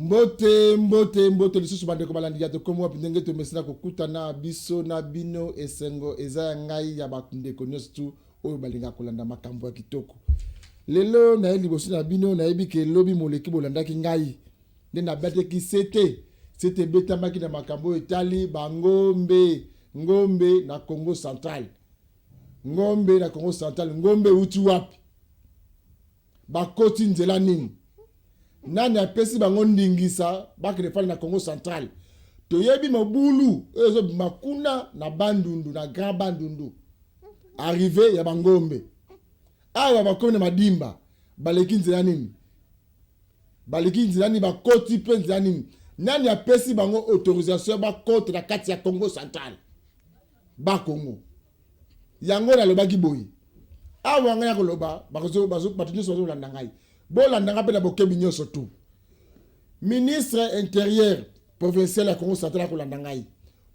Mbote, mbote, mbote lisusu bandeko balandi ya Tokomi Wapi, ndenge tomesana kokutana biso na bino. Esengo eza ya ngai, ya bandeko nyonso tu oyo balingaka kolanda makambo ya kitoko. Lelo naye liboso na bino, nayebi ke lobi moleki bolandaki ngai nde nabateki sete sete ebetamaki na makambo oyo etali bangombe, ngombe na Congo Central, ngombe na Congo Central. Ngombe euti wapi? Bakoti nzela nini? Nani apesi bango ndingisa bakende fanda na Congo Central? Toyebi mobulu oyo ezobima kuna na Bandundu, na Grand Bandundu, arrive ya bangombe awa bakomi na Madimba, baleki nzela nini? Baleki nzela nini? Bakoti mpe nzela nini? Nani apesi bango autorisation bakota na kati ya Congo Central? Bakongo yango nalobaki boye awa, ngai nakoloba, bato nyonso bazolanda ngai, bolanda ngai mpe na bokebi nyonso tu. Ministre intérieur provincial ya Congo Central akolanda ngai,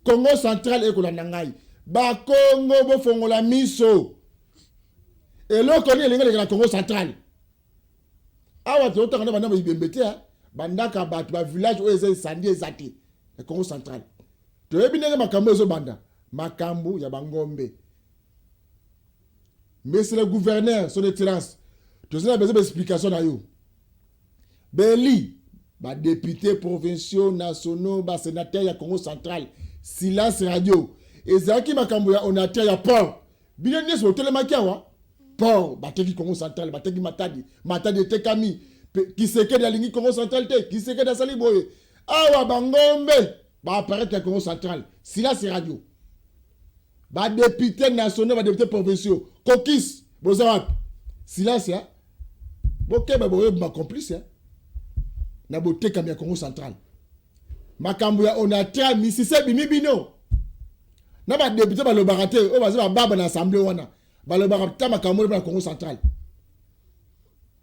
Congo Central ekolanda ngai. Bakongo, bofongola miso, eloko nini elingi eleka na Congo Central? Awa tozotanga na banda bibembe te, bandaka bato bavillage oyo eza esandi eza te na Congo Central. Toyebi ndenge makambo ezobanda, makambo ya bangombe. Monsieur le gouverneur, son excellence, toza na besoin baexplication na yo. Beli badéputé provinciaux, nationaux, basénateur ya Congo Central, silence radio. Ezalaki makambo ya Onatra, ya port. Bino nyonso botelemaki awa, port bateki, Congo Central bateki, Matadi, Matadi etekami. Tshisekedi alingi Congo Central te, Tshisekedi asali boye. Awa bangombe baapparaître ya Congo Central, silence radio. Badéputé nationaux, badéputé provinciaux, caucus, boza wapi? Silence ya bokeba, boyeba bacomplice ya na botekami ya Congo Central. Makambo ya Onatra, misisa ebimi. Bino na badéputé balobaka te, oyo baza bababa na assemblée wana balobaka ta makambo oyo na Congo Central,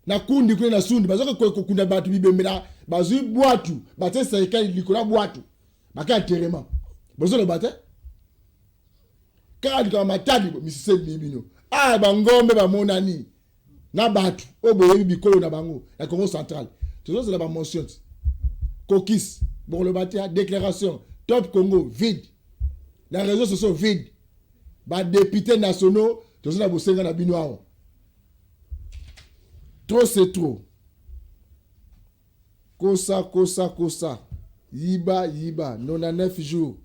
na kundi kuna na Sundi, bazoki kokunda bato bibembe na bazwi bwatu, batie serikali likolo ya bwatu, baka enterrement, bozoloba te. Kaka likambo Matadi, misisa ebimi bino. Aya bangombe bamonani na bato oyo boyebi bikolo na bango na Congo Central. Tozozela bamotion ti caucus, bokoloba te. Déclaration Top Congo vide, na réseaux sociaux vide. Badéputé nationaux, toza na bosenga na bino awa. Trop c'est trop. Kosa kosa kosa, yiba yiba, 99 jours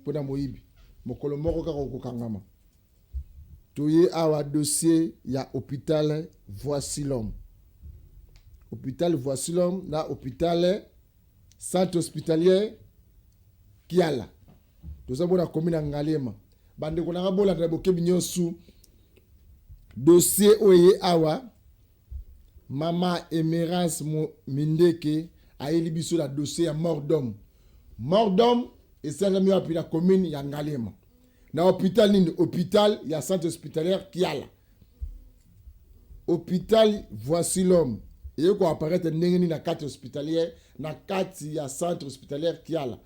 mpona moyibi, mokolo moko kaka okokangama. Toye awa dossier ya hôpital Voici l'homme, hôpital Voici l'homme na hôpital centre hospitalier Kiala. Toza bona komi na Ngaliema. Bandeko nanga, bolanda na bokebi nyonso dossier oyo eye awa. Mama Emerance Mindeke ayeli biso na dossier ya mort d'homme. Mort d'homme esalami wapi? Na commune ya Ngaliema, na hôpital nini? Hôpital ya centre hospitalière Kiala. Hôpital Voici l'homme eye koapparaître ndenge nini na kati hospitalière, na kati ya centre hospitalière Kiala?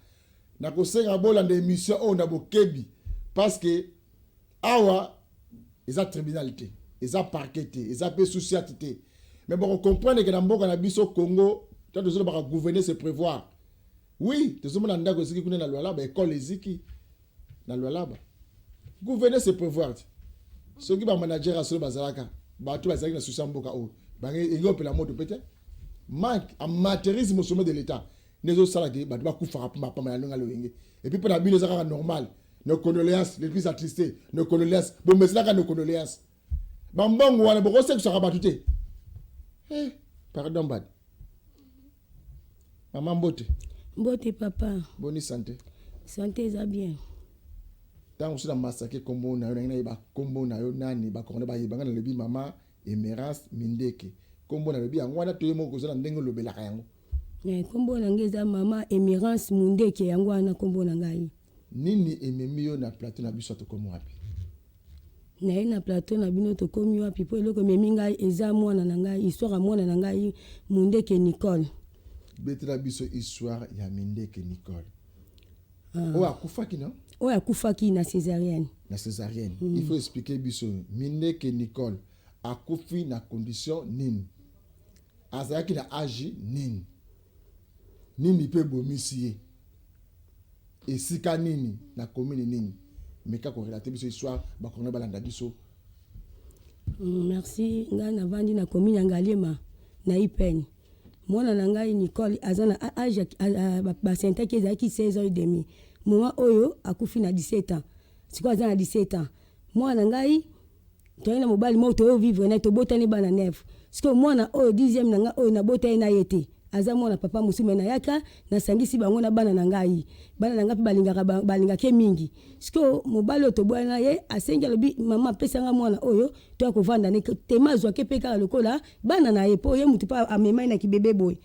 Nakosenga bolanda émission oyo na bokebi, parce que awa eza tribunal te, eza parquet te, eza mpe sous-ciat te. Mais bokocomprendre ke na mboka na biso Congo, to tozolobaka gouverner c'est prévoir. Oui, tozomona ndako eziki kuna na Lualaba, ekole eziki na Lualaba. Gouverner c'est prévoir te. Soki bamanager ya solo bazalaka, bato bazalaki na susi ya mboka oyo, elingi opela moto mpe te. Manque amateurisme au sommet de l'État nde ezosalaka bato bakufaka pambapamba na ndenge loyenge. Et puis mpo na bino eza kaka normal. Nos condoléances les plus attristés, nos condoléances. Bomeselaka nos condoléances, bambongo wana bokosekisaka bato te. Eh, pardon badi. Mama, mbote. Mbote, papa. Boni santé? Santé eza bien. Ntango mosusu na masake nkombo na yo, nangi nayeba nkombo na yo nani, bakongo bayeba. Ngai nalobi mama Emerance Mindeke, nkombo nalobi yango wana. Toye moko koza na ndenge olobelaka yango. Nkombo na ngai eza mama Emerance Mundeke, yango wana nkombo na ngai. Nini ememi yo na plateau na biso Tokomi Wapi? Naye na plateau na bino Tokomi Wapi mpo eloko ememi ngai eza mwana na ngai, histoire ya mwana na ngai Mundeke Nicole. Betela biso histoire ya Mindeke Nicole oyo akufaki no. Oyo akufaki na césarienne. Na césarienne. Il faut expliquer biso, Mindeke Nicole akufi na condition nini? Azalaki na age nini? Nini mpe ebomisi ye? Esika nini? Na commune nini? Meka ko relater biso histoire, ba congolais balanda biso. Merci. Ngai navandi na commune ya Ngaliema na IPN. Mwana na ngai Nicole aza na age, basentaki ezalaki 16 ans et demi. Moment oyo akufi na 17 ans. Sikoyo aza na 17 ans. Mwana na ngai toyei na mobali moko, toyo vivre na ye, tobotani bana 9. Sikoyo mwana oyo 10e na ngai oyo nabota ye na ye te. Aza mwana papa mosusu, me nayaka nasangisi bango na bana na ngai. Bana na ngai mpe balingaka balingaka ye mingi. Sikoyo mobali oyo toboyana na ye asengi, alobi mama apesanga mwana oyo toya kovanda ne tema, azwaki mpe kaka lokola bana na ye mpo ye motu mpe amema ye na kibebe boye.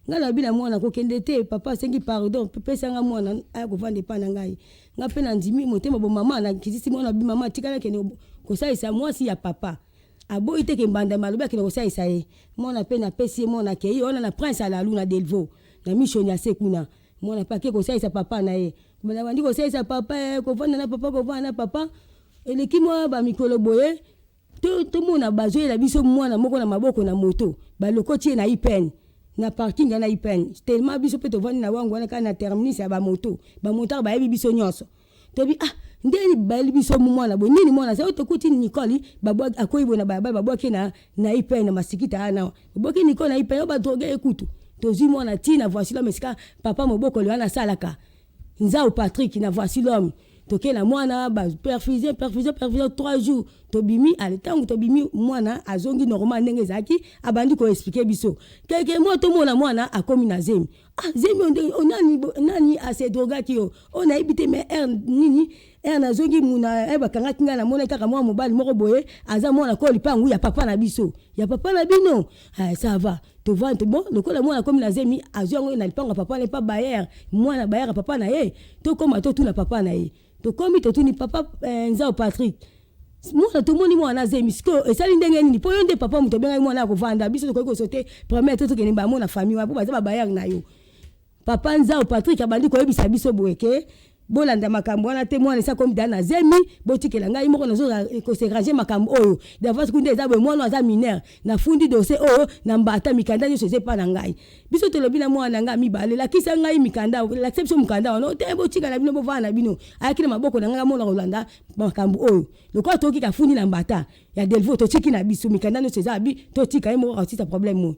Ngai nalobi na mwana kokende te, papa asengi pardon, pesanga mwana aya kovanda epai na ngai. Ngai mpe nandimi motema bo mama, nakitisi mwana, abi mama tikala akende kosalisa mwasi ya papa. Aboyi te ke mbandama, alobi akende kosalisa ye. Mwana mpe napesi ye mwana, akei wana na Prince Alalu na Delvaux na mission ya se kuna. Mwana mpe ake kosalisa papa na ye. Banda bandi kosalisa papa, kovanda na papa, kovanda na papa, eleki mwa bamikolo boye, tomona bazoyela biso mwana moko na maboko na moto, balokoti ye na IPN, na parking ya na IPN. Tellement biso mpe tovandi na wango wana kaka na terminus ya bamoto, bamotard bayebi biso nyonso. Tobi ah, ndeni bayeli biso mwana boye, nini mwana oyo? Tokuti Nicole akoyi boye na balabala, babwaki na IPN na masikita wana, babwaki Nicole na IPN oyo badroge ye kutu. Tozwi mwana ti na Voici l'homme, esika papa mobokoli wana asalaka, Nzau Patrick na Voici l'homme. Tokei na mwana, baperfusion, perfusion, perfusion, 3 jours, tobimi. Ale, ntango tobimi, mwana azongi normal ndenge ezalaki, abandi koexpliquer biso keke mwa. Tomona mwana akomi na zemi. Ah, zemi oyo ndenge oyo nani, nani asedrogaki yo? Oyo nayebi te, mais heure nini, heure nazongi muna, heure bakangaki ngai, namonaki kaka mwana mobali moko boye, aza mwana ko lipangu ya papa na biso, ya papa na bino. Ah, ça va, tovandi bon. Lokola mwana akomi na zemi, azwi yango na lipango ya papa na ye, pa bayer mwana bayer ya papa na ye, tokóma totuna papa na ye. Tokomi, totuni papa Nzao Patrick: mwana, tomoni mwana azemi, sikoyo esali ndenge nini? Mpo yo nde papa moto obengaki mwana ya kovanda biso, tokoki kosote première te, tokende bango na famille wana mpo baza babayere na yo. Papa Nzao Patrick abandi koyebisa biso boye ke bolanda makambo wana te, mwana esi akomi da na zemi, botikela ngai moko, nazo kose ranger makambo oyo d'avance. Kuna eza boye, mwana aza mineur, nafundi dossier oyo na mbata, mikanda nyonso eza epa na ngai. Biso tolobi na mwana na ngai mibale: lakisa ngai mikanda, lakisa biso mokanda wana. Te, botika na bino, bovanda na bino. Ayaki na maboko na ngai, amona kolanda makambo oyo lokola toyoki kafundi na mbata ya Delvaux, totiki na biso mikanda nyonso eza abi, totika ye moko akotisa problème oyo.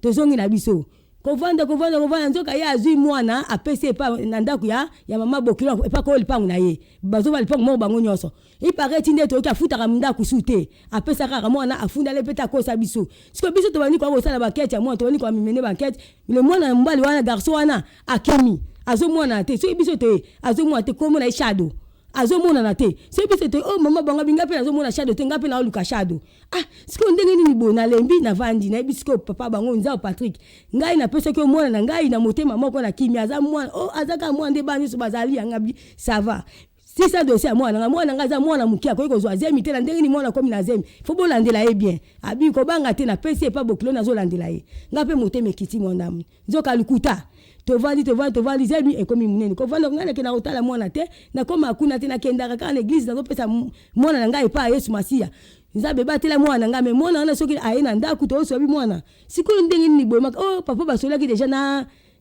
Tozongi na biso kovanda, kovanda, kovanda. Nzoka ye azwi mwana, apesi epa na ndako ya mama bokilo, epa koyo lipango na ye, bazoba lipango moko bango nyonso. Ipare ti nde toyoki afutaka ndako su te, apesa kaka mwana, afundala mpe te, akosa biso. Sikoyo biso tobandi koya kosala baenquête ya mwana, tobandi koamemene baenquête. Le mwana mobali wana, garçon wana akimi, azomwana te. Soki biso toye, azomona te. Komona ye Shado azomonana te. Soki biso toye, oh mama bango abi: nga mpe nazomona Shado te, nga mpe naoluka Shado. Ah, sikoyo ndenge nini boye? Nalembi, navandi, nayebi sikoyo papa bango Nzao Patrick: ngai napesaki yo mwana na ngai na motema moko na kimia, aza mwana oh, aza kaka mwana nde bana nyonso bazali yanga. Bi ça va, sisa dossier ya mwana na ngai. Mwana na ngai aza mwana moke, akoki kozwa zemi te. Na ndenge nini mwana akomi na zemi? Fo bolandela ye bien. Abi kobanga te, napesi epa bokilo, nazolandela ye. Ngai mpe motema ekiti mwandamu, nzoka lukuta. Tovandi, tovandi, tovandi, zemi ekomi monene. Kovanda, ngai nakenda kotala mwana te, nakóma kuna te, nakendaka kaka na église, nazopesa mwana na ngai epai ya Yesu Masiya. Nzambe ebatela mwana na ngai. Me mwana wana soki aye na ndako, toyosobi mwana sikoyo ndenge nini boye? Maka oh, papa basolaki déjà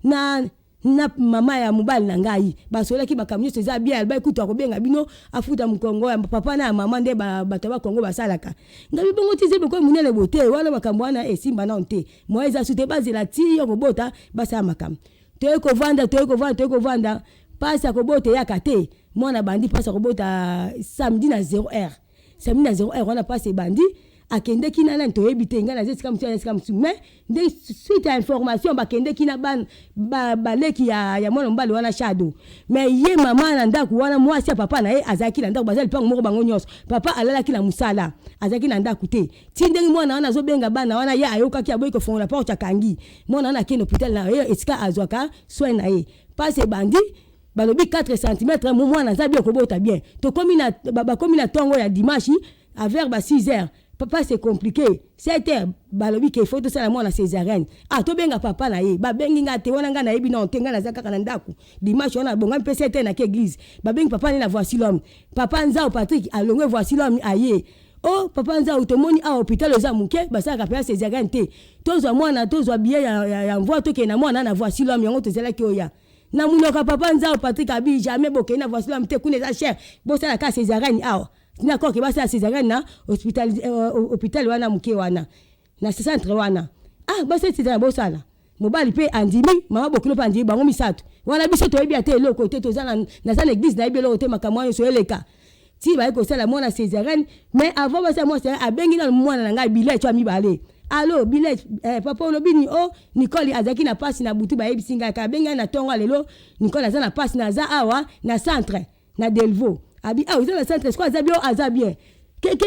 na mama ya mobali na ngai, basolaki makambo nyonso eza bien. Alobaki kutu akobenga bino, afuta mokongo ya papa na ya mama, nde bato ya bakongo basalaka. Ngai bongo ti zemi koyo monene boye te, wana makambo wana esimba nano te, moya eza su te, bazela ti yo kobota, basala makambo. Toye kovanda, toye kovanda, toye kovanda, mpasi ya kobota eyaka te. Mwana bandi mpasi ya kobota samedi na 0 heure. Samedi na 0 heure wana mpasi ebandi. Akendeki na nani toyebi te, ngai naza esika mosusu, aza esika mosusu, mais nde suite ya information bakendeki na baleki ya mwana mobali wana Shado. Mais ye mama na ndako wana, mwasi ya papa na ye azalaki na ndako, baza lipango moko bango nyonso. Papa alalaki na mosala, azalaki na ndako te. Ti ndenge mwana wana azobenga bana wana, ye ayokaki, aboyi kofongola porte, akangi. Mwana wana akende hôpital na ye, esika azwaka soin na ye. Mpasi ebandi, balobi 4 cm, mwana aza bien, kobota bien. Tokomi na bakomi na ntongo ya dimanche à vers ba 6 heures, papa c'est compliqué, 7 heures balobi ke faut tosala mwana césarienne. Ah, tobenga papa na ye. Babengi nga te wana, nga nayebi nano te, nga naza kaka na ndako. Dimanche wana bonga mpe 7 heures nake église, babengi papa ne na Voici l'homme. Papa Nzao Patrick alongwe Voici l'homme, aye. O oh, papa Nzau, tomoni awa hôpital eza moke, basalaka mpenza césarienne te. Tozwa mwana, tozwa billet ya envoi, tokende na mwana na Voici l'homme. Yango tozelaki oya na monoko ya papa Nzau Patrik abi jamais bokende na Voici l'homme te, kuna eza cher, bosala kaka césarienne awa. Tina koke basala césarienne na hospital, hôpital wana moke wana na centre wana. Ah, basala césarienne, bosala. Mobali mpe andimi, mama bokilo mpe andimi, bango misato wana. Biso toyebi ate eloko te, toza naza na église, nayebi eloko te. Makambo wana nyonso eleka ti baye kosala mwana césarienne. Mais avant basala mwana césarienne, abengi nano mwana na ngai Bilet ya mibale. Allo Bilet, papa olobi ni o Nicole azalaki na pasi na butu, bayebisi ngai kaka abengi ngai na ntongo lelo, Nicole aza na pasi, naza awa na centre na Delvaux. Abi ah, oza na centre siko, aza bien, aza bien. Keke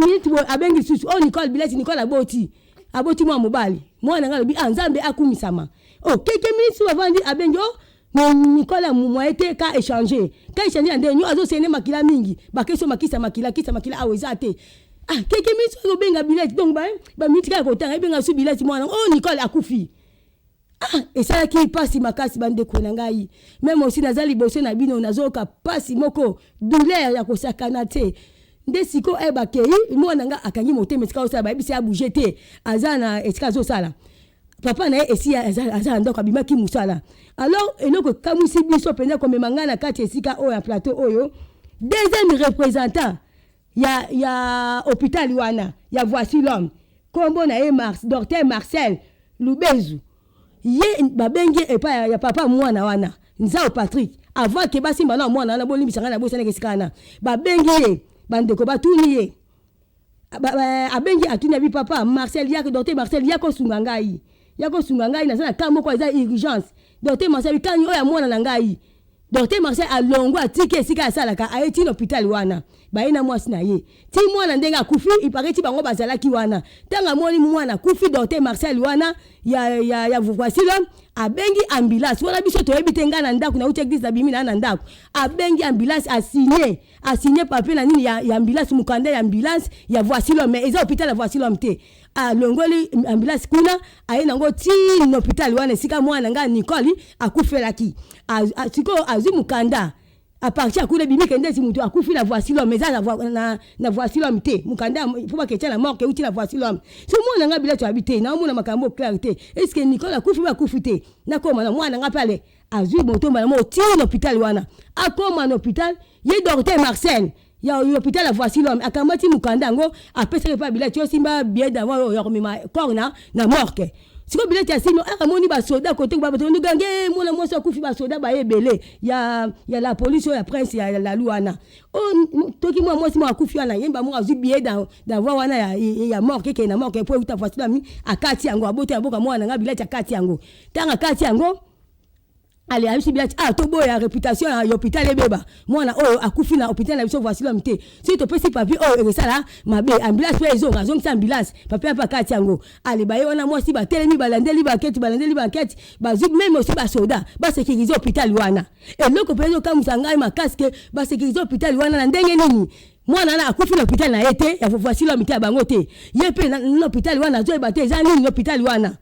minute boye abengi lisusu: o Nicole, Bileti, Nicole aboti, aboti mwana mobali. Mwana na ngai alobi: ah, Nzambe akumisama. O keke minute bavandi, abengi: o Nicole moye te, ka échange, ka échange na ndenge azosene makila mingi, bakesi makisa makila, kisa makila awa eza te. Ah, keke minute obenga Bileti, donc baminute kaka kotanga, ebenga su Bileti, mwana o Nicole akufi. Ah, esalaki mpasi makasi, bandeko na ngai. Même aussi naza liboso na bino, nazoyoka mpasi moko, douleur ya kosakana te. Nde sikoyo e bakei, mwana nga akangi motema esika osala, bayebisi abouge te, aza na esika azosala. Papa na ye esi aza na ndako, abimaki mosala. Alors eloko ekamwisi biso mpenza, komema ngai na kati esika oyo ya plateau oyo, deuxième représentant ya hôpital wana ya Voici l'homme, nkombo na ye docteur Marcel Lubezu. Ye babengi epai ya papa mwana wana Nzao Patrik avant ke basimba na mwana wana. Bolimbisa ngai na bosanaki esika wana. Babengi ye, bandeko batuni ye, abengi, atuni, abi: papa Marcel, yaka, docteur Marcel, yaka osunga ngai, yaka osunga ngai, naza na cas moko eza urgence. Docteur Marcel abi: kani oyo ya mwana na ngai? Docteur Marcel alongwa, atiki esika asalaka, aye ti na hôpital wana, baye na mwasi na ye ti mwana ndenge akufi. Ipare ti bango bazalaki wana. Ntango amoni mwana akufi, docteur Marcel wana ya Voici l'homme abengi ambulance wana. Biso toyebi te. Ngai na ndako, nauti église, nabimi na ndako, abengi ambulance, asigne papier na nini ya ambulance, mokanda ya ambulance ya Voici l'homme, mais eza hôpital ya Voici l'homme te. Alongoli ambulance kuna, aye nango ti na hôpital wana esika mwana ngai Nicole akufelaki. Sikoyo azwi mokanda à partir ya kuna, ebimi kende esi moto akufi na Voici l'homme, eza na Voici l'homme te. Mokanda mpo baketia na morgue euti na Voici l'homme. So mwana nga Bilati abi te, naomona makambo clair te. Est ce que Nicole akufi ba akufi te? Nakoma na mwana nga mpe ale azwi moto mbala moko ti na hôpital wana. Akoma na hôpital, ye docteur Marcel ya hôpital ya Voici l'homme akamati mokanda yango, apesaki epa Bilati: osimba billet d'envoi oyo ya komema corps na morgue. Sikoyo Bileti asimi, akamoni basoda kote, bato gange, mwana mwasi akufi. Basoda baye ebele ya la police oyo ya prince ya lalu wana. Toki mwana mwasi moko akufi wana, ye moko azwi billet d'envoi wana ya morgue, ekende na morgue po euta Voici l'homme. Akati yango, aboti aboka mwana nga Bileti, akati yango. Ntango akati yango, ale ayebisi Bilati: ah, toboya réputation ya hôpital ebeba, mwana oyo akufi na hôpital na biso Voici l'homme te. Soki topesi papier oyo, ekosala mabe. Ambulance mpe ezonga, azongisa ambulance, papier mpe akati yango. Ale baye wana, mwasi batelemi, balandeli bankete, balandeli bankete, bazwi même aussi basoda basécurize hôpital wana. Eloko mpe ezokamwisa ngai makasi, ke basécurize hôpital wana na ndenge nini? Mwana wana akufi na hôpital na ye te, ya Voici l'homme te, ya bango te. Ye mpe na hôpital wana azoyeba te eza nini hôpital wana.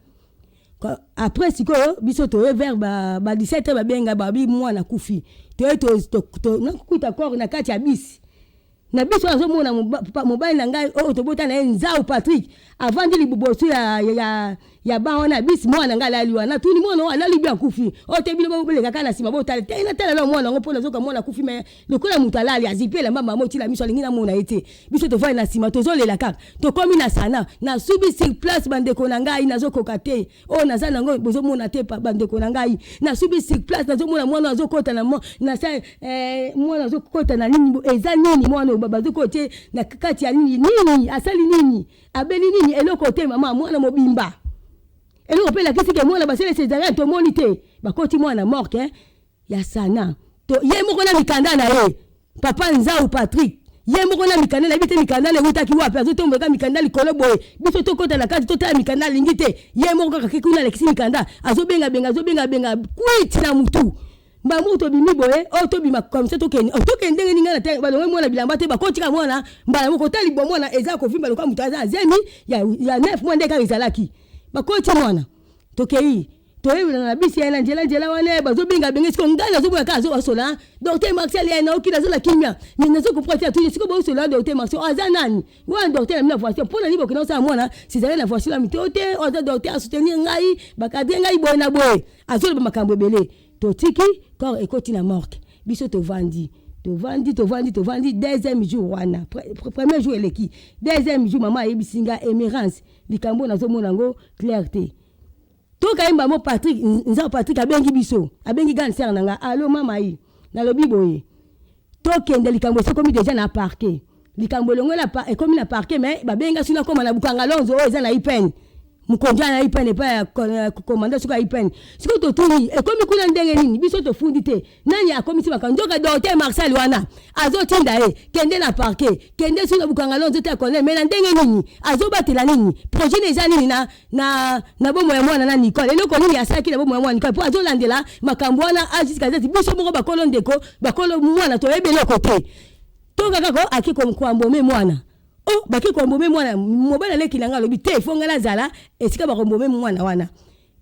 Après sikoyo biso toye vers ba 17 heures, babenga, babi mwana akufi. Toye nakuta corps na kati ya bisi na biso. Nazomona mobali na ngai oyo tobota na ye, Nzau Patrik, avandi liboso ya ba wana bisi. Mwana ngai alali wana. Tuni mwana oyo alali bi akufi oyo te. Bino boleka kaka na nsima, botala te. Natala na mwana yango mpo nazoka mwana akufi, mais lokola moto alali, azipi elamba, mama otila miso, alingi namona ye te. Biso tovandi na nsima, tozolela kaka. Tokomi na sana, nasubi sur place. Bandeko na ngai, nazokoka te. Oyo naza nango bozomona te. Bandeko na ngai, nasubi sur place. Nazomona mwana azokota na sa, mwana azokota na nini, eza nini? Mwana oyo bazokotie na kati ya nini? Nini asali? Nini abeli? Nini? Eloko te, mama, mwana mobimba, eloko mpe elakisi ke mwana basali césarienne tomoni te. Bakoti mwana morgue ya sana to ye moko na mikanda na ye, papa Nzau Patrik ye moko na mikanda. Nayebi te mikanda na ewutaki wapi. Azotomboka mikanda likolo boye. Biso tokɔta na kati, totala mikanda, alingi te. Ye moko kaka kuna alekisi mikanda, azobengabenga, azobengabenga kwiti na mutu. Mbamoko tobimi boye, oyo tobima comme ça, tokende, tokende ndenge ninga na te. Balongoli mwana bilamba te, bakotika mwana mbala moko. Tali bo mwana eza kovimba lokola moto aza azemi ya 9 mois, nde kaka ezalaki. Bakoti mwana, tokei. Toyebelana na bisi ya na nzela nzela wana bazobenga benge siko ngai nazomona kaka azobasola docteur Martial ya naoki nazola kimia mais nazo comprendre te atuni siko bosola docteur Martial aza nani wana docteur na bino na voiture mpo na nini bokenda kosala mwana césarienne na voiture na mito te aza docteur asoutenir ngai bakadre ngai boye na boye azoloba makambo ebele. Totiki corps ekoti na morgue, biso tovandi tovandi tovandi tovandi. Deuxième jour wana, premier jour eleki, deuxième jour mama ayebisi nga: "Emerance, likambo nazomona yango clair te." Tokayemba mo Patrik Nzao. Patrik abengi biso, abengi grande sœur na nga: "Allo mama, yi nalobi boye, tokende, likambo esokomi déjà na parquet." Likambo elongo ekomi na parquet, mais babenga sino akóma na Bukanga Lonzo oyo eza na IPN, mokonzi wana na IPN, epai ya komanda. Soki ya IPN sikoyo totuni ekomi kuna ndenge nini, biso tofundi te, nani akomisi makambo? Nzoka docteur Marcel wana azotinda ye: "Kende na parquet, kende soki na Bukanga Lonzo te ya colonel." Mais na ndenge nini azobatela nini? Projet na eza nini na bomoi ya mwana na Nicole? Eloko nini asalaki na bomoi ya mwana Nicole mpo azolandela makambo wana jusqu'à zati? Biso moko bakolo ndeko, bakolo mwana, toyebi eloko te. Toka kaka ake koambome mwana o bake koambome mwana. Mobali aleki na ngai alobi te, ifo ngai nazala esika bakombome mwana wana.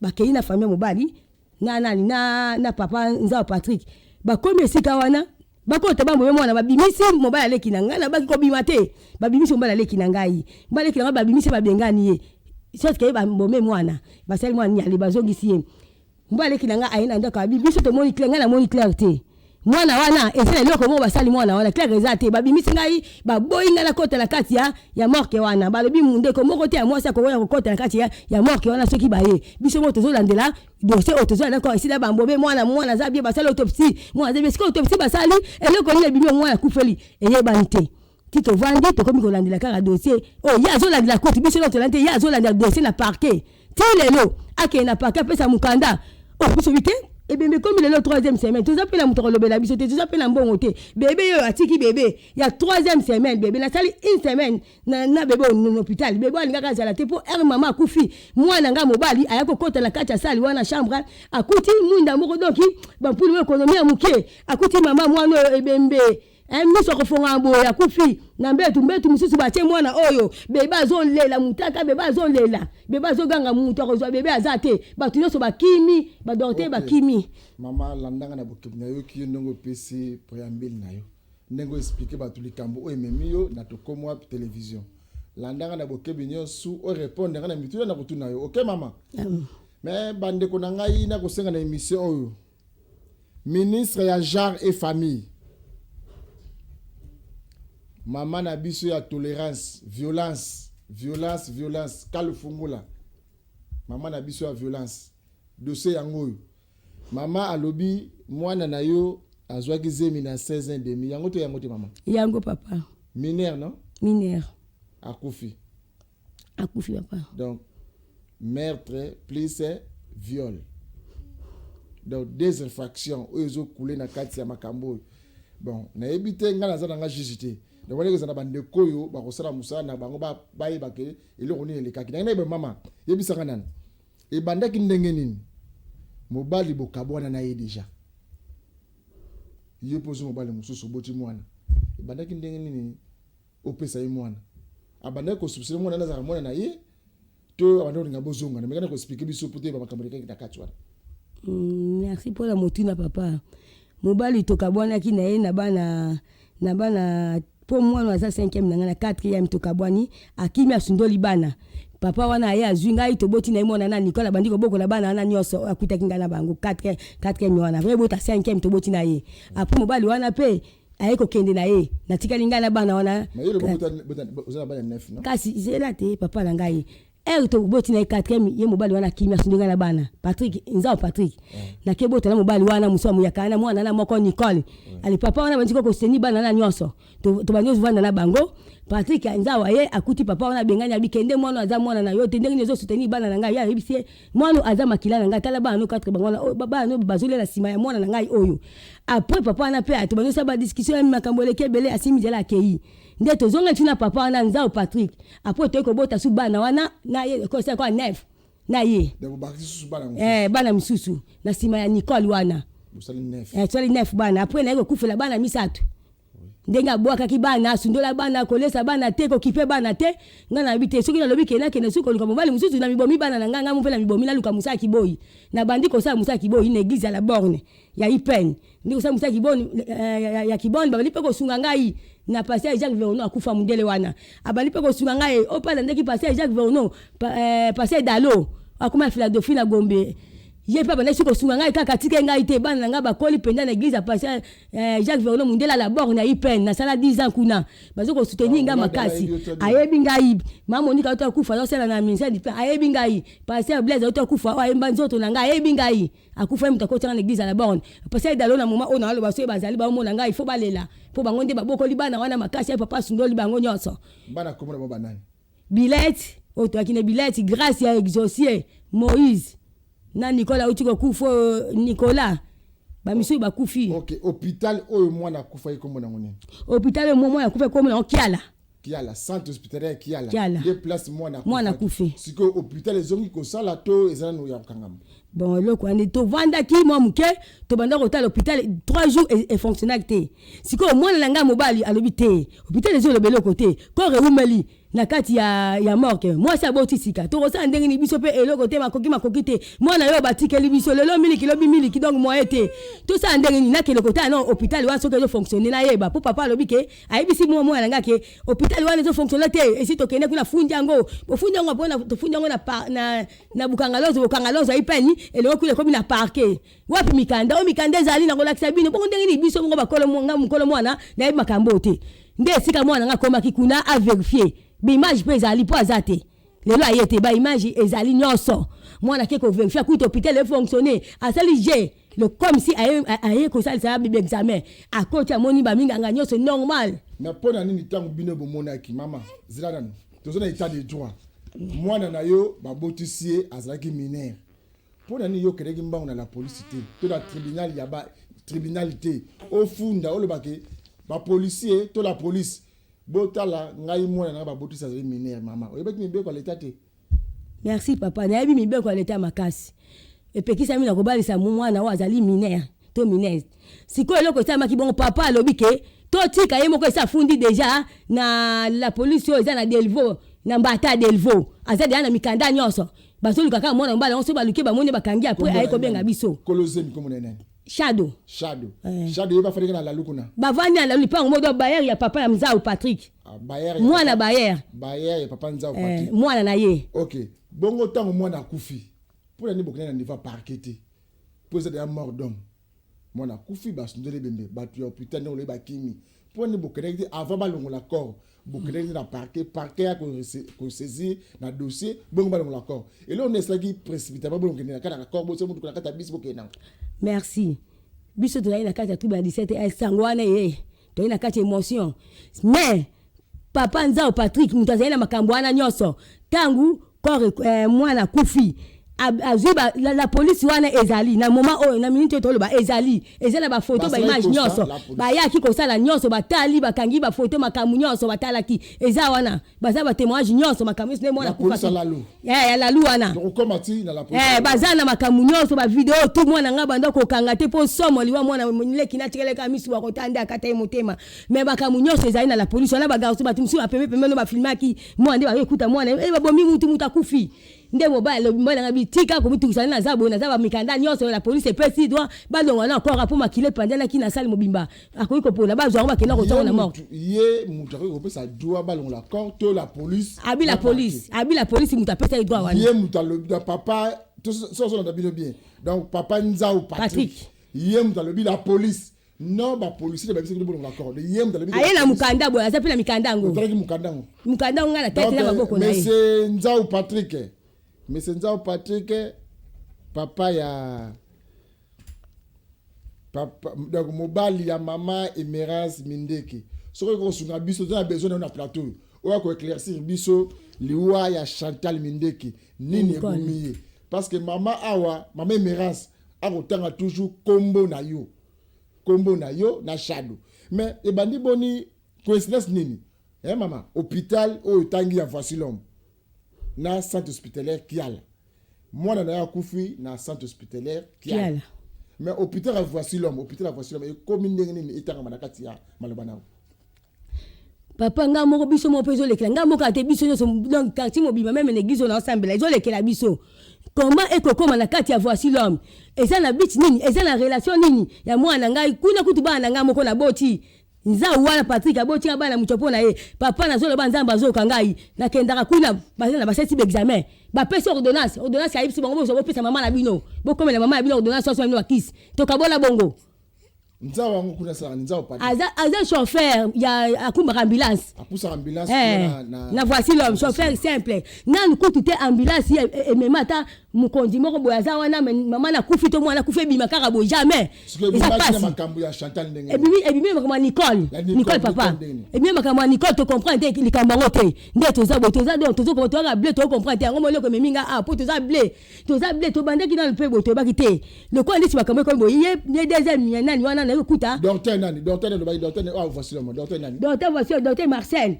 Bakei na famille mobali na nani na papa Nzao Patrik. Bakomi esika wana, bakota, bambome mwana. Babimisi mobali aleki na ngai, nabaki kobima te. Babimisi mobali aleki na ngai, mobali aleki na ngai babimisi, babengani ye soki ye bambome mwana. Basali mwana nyali, bazongisi ye. Mobali aleki na ngai aye na ndako, abi biso tomoni clair, ngai namoni clair te. Mwana wana eza na eloko moko basali mwana wana, clair eza te. Babimisi ngai, baboyi ngai nakota na kati ya morgue wana. Balobi ndeko moko te ya mwasi akokoya kokota na kati ya morgue wana. Soki baye, biso moko tozolandela dossier oyo, tozolandela esila bambobe mwana. Mwana aza bien, basali autopsie, mwana aza bien. Sikoyo autopsie basali, eloko nini ebimi? Mwana akufeli eyebani te. Ti tovandi, tokomi kolandela kaka dossier oyo ye azolandela kutu. Biso nyonso tolandi te, ye azolandela dossier na parquet. Ti lelo akende na parquet, apesa mokanda oyo biso bi te. Ebembe ekomi lelo troisième semaine, toza mpe na moto akolobela biso te, toza mpe na mbongo te. Bebe oyo atiki, bebe ya troisième semaine, bebe nasali une semaine na bebe oyo na hôpital. Bebe oyo alingaka azala te, mpo ere mama akufi, mwana nga mobali aya kokɔta na kati ya salle wana, chambre, akuti mwinda moko, donki bampuli mo économie ya moke. Akuti mama mwana oyo ebembe, miso akofonga boye, akufi na mbetu. Mbetu mosusu batie mwana oyo, bebe azolela mutaka, bebe azolela, bebe azoganga, mutu akozwa bebe aza te. Bato nyonso bakimi, badocteur bakimi. Mama, landanga na bokebi. Nayoki yo ndenge opesi préambule na yo, ndenge oexpliquer bato likambo oyo ememi yo na Tokomi Wapi Télévision. Landanga na bokebi nyonso, orépondre nga na mituna na kotuna yo. Ok mama? Mais bandeko na ngai, nakosenga na émission oyo, ministre ya Genre et Famille, mama na biso ya tolérance, violence, violence, violence, kalufungula, mama na biso ya violence, dossier yango oyo. Mama alobi mwana na yo azwaki zemi na 16 ans demi. Yango to yango te, mama? Yango papa. Mineur, non? Mineur. Akufi. Akufi papa. Donc meurtre plus viol, donc deux infractions oyo ezokule na kati ya makambo oyo. Bon, nayebi te, ngai naza nanga juge te. Donc wana ekozala bandeko oyo bakosala mosala na bango, bayeba ke eloko nini elekaki. Nangai nayeba, mama, yebisaka nani, ebandaki ndenge nini? Mobali bokabwana na ye déjà, ye mpo ozwi mobali mosusu, oboti mwana. Ebandaki ndenge nini opesa ye mwana? Abandaki kosoupçonner mwana nazalaka mwana na ye to abandaki kolinga bozonga? Na mekana koexpliquer biso po toyeba makambo elekaki na kati wana. Merci mpona motuna papa. Mobali tokabwanaki na ye na bana mpo mwana aza 5e na ngai, na 4e tokabwani, akimi, asundoli bana. Papa wana aye azwi ngai, toboti na ye mwana na Nicole. Abandi kobokola bana wana nyonso akutaki ngai na bango 4e wana vrai bota 5e toboti na ye. Après mobali wana mpe aye kokende na ye, natikali ngai na bana wana. Mais yo lobo oza na bana 9, non? Kasi zela te papa na ngai. Ere toboti na ye 4e, ye mobali wana akimi, asundi ngai na bana. Patrik Nzao Patrik, nake bota na mobali wana mosu amuyaka na mwana na moko Nicole. Ale papa wana bandi koseni bana na nyonso, tobandi kovanda na bango. Patrik Nzao aye, akuti papa wana, abengani, abikende: "Mwana aza mwana na yo te, ndenge nini ozosoutenir bana na ngai?" Ye ayebisi ye: "Mwana aza makila na ngai, tala bana no 4, bango wana oyo, bana no bazolela nsima ya mwana na ngai oyo." Après papa wana mpe tobandi osala badiscussion ya makambo eleki ebele, asimi nzela, akei. Nde tozonga ntina papa wana Nzao Patrik. Après toyei kobota su bana wana na ye, kosala kwa 9 na ye. Donc bobakisi susu bana mosusu? Eh, bana misusu na nsima ya Nicole wana. Bosali 9? Eh, tosali 9 bana. Après naye kokufela bana misato. Ndenge abwakaki bana, asundola bana, kolesa bana te, kokipe bana te. Ngai nayebi te soki nalobi ke nakende soki koluka mobali mosusu, namibomi bana na ngai, ngai moko mpe namibomi, naluka mosala kiboyi. Nabandi kosala mosala kiboyi na eglise ya la Borne ya IPN. Nde kosala mosala kiboni eh, ya kiboni, babandi mpe kosunga ngai na pasteur Jacques Verono, akufa mundele wana, abandi mpe kosunga ngai. Oyo mpe alandaki pasteur Jacques Verono, pasteur Dalo akoma ya Philadelphie na Gombe, ye mpe abandaki kosunga ngai kaka, atike ngai te. Bana na ngai bakoli mpenza na eglise ya pasteur Jacques Verono mundele la Borne ya IPN. Nasala 10 ans kuna, bazo kosoutenir ngai makasi. Ayebi ngai, mama Monika auti akufa, azosala na ministère du pain, ayebi ngai. Pasteur Blaise auti akufa, oyo ayemba nzoto na ngai, ayebi ngai. Akufa, ye moto akotianga na église ya la Borne. Pasteur Dalo, na moment oyo naaloba, soki bazali baomona ngai, il faut balela, mpo bango nde babokoli bana wana makasi. Ye papa asundoli bango nyonso. Bana komona bango banani? Bilete oyo toyaki na Bilete, Grâce ya Exaucier, Moïse na Nicolas auti kokufa, oyo Nicolas, bamisusu bakufi. Ok, hôpital oyo mwana akufaki, kombo nango nini? Hôpital oyo mwana akufi, kombo nango Kiala. Kiala, centre hospitalier ya Kiala. Kiala. Nde place mwana mwana akufi. Sikoyo hôpital ezongi kosala to eza nanu ya kokangama? Bon, eloko wana, tovandaki mwa moke, tobanda kotala hôpital 3 jours, efonctionnaki te. Sikoyo mwana na ngai mobali alobi te, hôpital ezoloba eloko te, corps ewumeli na kati ya morgue, mwasi aboti sika, tokosala ndenge nini? Biso mpe eloko te, makoki te. Mwana oyo batikeli biso lelo miliki, lobi miliki, donc moyen te. Tosala ndenge nini? Nakende kotala na hôpital wana soki ezofonctionne, nayeba, mpo papa alobi ke ayebisi mwa mwana na ngai ke hôpital wana ezofonctionne te. Esi tokende kuna, fundi yango, bofundi yango mpona tofundi yango na Bukanga Lonzo. Bukanga Lonzo ayi peni eloko kuna ekomi na parquet. Wapi mikanda oyo? Mikanda ezali na kolakisa bino. Bongo ndenge nini biso bongo bakolo, nga mokolo mwana nayebi makambo oyo te? Nde esika mwana nga akomaki kuna, avérifier baimage mpe ezali, mpo aza te lelo, aye te, baimage ezali nyonso. Mwana ake kovérifier, akuti hôpital efonctionne, asali g le comme si aye kosalisa examen, akoti, amoni baminganga nyonso normal. Mais mpo na nini ntango bino bomonaki, mama, zela nanu, toza na état de droit, mwana na yo babotisi ye azalaki mineur, mpo na nini yo okendaki mbango na la police te to na tribunal ya ba tribunal te, ofunda, olobake bapolicier to la police, botala ngai, mwana na ngai babotisi azali mineur? Mama, oyebaki mibeko ya leta te? Merci papa, nayebi mibeko ya leta makasi. Epekisami na kobalisa mwana oyo azali mineur to mineuse. Sikoyo eloko esalamaki bongo, papa alobi ke totika ye moko, esi afundi déjà na la police oyo eza na Delvaux, na Mbata ya Delvaux. Aza déjà na mikanda nyonso, bazoluka kaka mwana mobali yango. Soki baluki, bamoni, bakangi, après aye kobenga biso. Kolozemi, kombo na ye nani? Shado. Shado. Shado ye bafandaki na Lalu kuna? Bavandi na Lalu, lipango moko, bayer ya papa ya Nzau Patrick. Ah, bayer? Mwana bayer. Bayer ya papa Nzau Patrick. Mwana na ye. Ok, bongo ntango mwana akufi, mpo na nini bokendaki na niveau ya parquet te, mpo eza deja mort d'homme? Mwana akufi, basundoli ebembe, bato ya hôpital ndenge olobi bakimi, mpo nini bokendaki te avant balongola corps? Bokendaki te na parquet, parquet ya kosaisir na dossier, bongo balongola corps? Eloko nde esalaki précipitamment bolongende na kati ya corps, botia motuka na kati ya bisi, bokende nango? Merci. Biso tozali na kati ya trouble ya 17, sango wana ye tozali na kati ya émotion, mais papa Nzao Patrick moto azali na makambo wana nyonso. Ntango corps mwana akufi, azwi la police wana ezali na moment oyo, na minute oyo toloba, ezali eza na bafoto, baimage nyonso. Bayaki kosala nyonso, batali, bakangi bafoto, makambo nyonso batalaki eza wana, baza batémoignage nyonso, makambo nyonso nde mwana akufa ya Lalu wana, baza na makambo nyonso, bavideo tu. Mwana nga banda kokanga te mpo somo liwa mwana leki natikeleka misu, bakota nde akata ye motema. Mais makambo nyonso ezali na la police wana. Bagarçon, bato mosusu bapembe pembe no bafilmaki mwana nde bayokuta mwana babomi mutu, mutu akufi. Nde mobali alobi, mobali nanga bitika komitukisa, nde naza boye, naza bamikanda nyonso, la police epesi droit balongwa na corps, mpo makila epanzanaki na sale mobimba, akoki kopola, bazwa yango, bakenda kotiango na morgue. Ye moto akoki kopesa droit balongola corps to la police? Abi la police, abi la police moto apesaki droit wana. Ye moto alobi, papa, so ozolanda bino bien, donc papa Nzau Patrick, ye moto alobi la police non, bapolicier nde babisaki bolongola corps, ye moto alobi. Aye na mokanda boye, aza mpe na mikanda yango. Otalaki mokanda yango? Mokanda yango ngai na tete na maboko na ye. Monsieur Nzau Patrick, monsieur Nzau Patrick, papa ya papa, donc mobali ya mama Emerance Mindeke, soki okoki kosunga biso, toza na besoin na yo na plateau oyo, oyo akoéclaircir biso liwa ya Chantal Mindeke, nini ebomi ye, parce que mama awa, mama Emerance akotanga toujours kombo na yo, kombo na yo na Shado. Mais ebandi boni, coïncidence nini, eh mama? Hôpital oyo otangi ya Voici l'homme na centre hospitalier Kiala, mwana na yo akufi na centre hospitalier Kiala, mais hôpital ya Voici l'homme, hôpital ya Voici l'homme ekomi ndenge nini etangama na kati ya maloba na yo? Papa, nga moko, biso moko mpe ezolekela nga moko ate, biso nyonso, donc quartier mobima, même na église oyo naosambela, ezolekela biso. Comment ekokóma na kati ya Voici l'homme? Eza na but nini? Eza na relation nini ya mwana na ngai kuna? Kutu bana na ngai moko naboti nzau wana, Patrik abotinga bana moto mpo na ye. Papa, nazoloba, Nzambe azoyoka ngai. Nakendaka kuna, baza na basalisi baexamen, bapesi ordonnance. Ordonnance ayebisi bango: bozwa, bopesa mama na bino, bokomela mama na bino ordonnance, oso bino bakisi, tokabola bongo. Nzao yango kuna asalaka nzao? Aza chauffeur ya akumbaka ambulance. Apusaka ambulance? Eh, na Voici l'homme, chauffeur simple. Nanu kutu te ambulance emema ata mokonzi moko boye aza wana, mama nakufi to mwana akufi, ebima kaka boye, jamais. Eza pasi. Makambo ya Chantal ndenge Ebimi makambo ya Nicole. Nicole, papa, ebimi makambo ya Nicole. Tocomprendre te likambo yango te. Nde toza boye, toza donc tozokoma, toyaka ble, tocomprendre te yango. Moloko ememi nga a po toza ble, toza ble. Tobandaki nanu mpe boye, toyebaki te lokola ndeti makambo ekomi boye. Ye deuxième ya nani wana naye kokuta. Docteur nani? Docteur nani olobaki? Docteur ah, Voici l'homme, docteur nani? Docteur Voici, docteur Marcel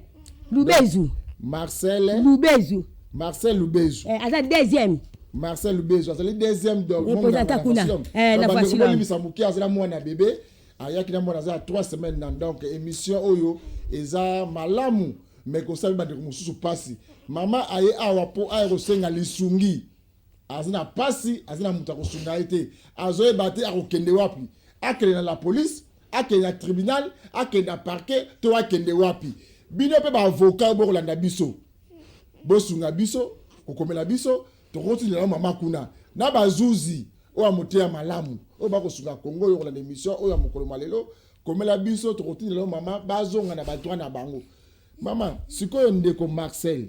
Lubezu. Marcel Lubezu. Marcel Lubezu. Eh, aza deuxième. Marcel Lubezu azali deuxième. Représentant kuna na Voici l'homme. Bolimbisa moke, azala mwana bébé, ayaki na mwana aza ya 3 semaines na. Donc émission oyo eza malamu, mais kosala bandeko mosusu mpasi. Mama aye awa mpo aya kosenga lisungi. Aza na mpasi, aza na moto akosunga ye te, azoyeba te akokende wapi. Akende na la police, akende na tribunal, akende na parquet to akende wapi? Bino mpe baavocat bokolanda biso, bosunga biso kokomela biso, tokotindela mama kuna na bazuzi oyo ya moteya malamu oyo bakosunga Kongo. Oyo kolanda émission oyo ya mokolo malelo, komela biso, tokotindela mama, bazonga na badroit na bango. Mama, sikoyo ndeko Marcel,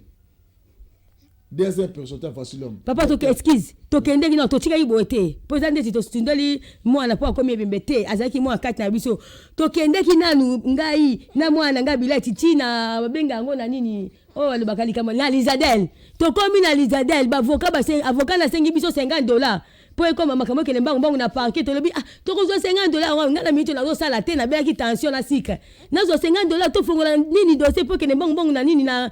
deuxième personne, Voici l'homme. Papa, toke, excuse, tokendeki na totikaki boye te, mpo eza ndeti tosundoli mwana mpo akomi ebembe te. Azalaki mwana kati na biso. Tokendeki nanu, ngai na mwana na ngai Bilati, ntina babenga yango na nini oyo balobaka likambo na Lizadel. Tokomi na Lizadel, baavocat, avocat nasengi biso 50 $ mpo ekoma makambo ekende mbangu mbangu na parquet. Tolobi: ah, tokozwa 50 $ yango, ngai na miniti nazosala te, nabelaki tension na sucre, nazwa 50 $ tofongola nini, dossier mpo ekende mbangu mbangu na nini na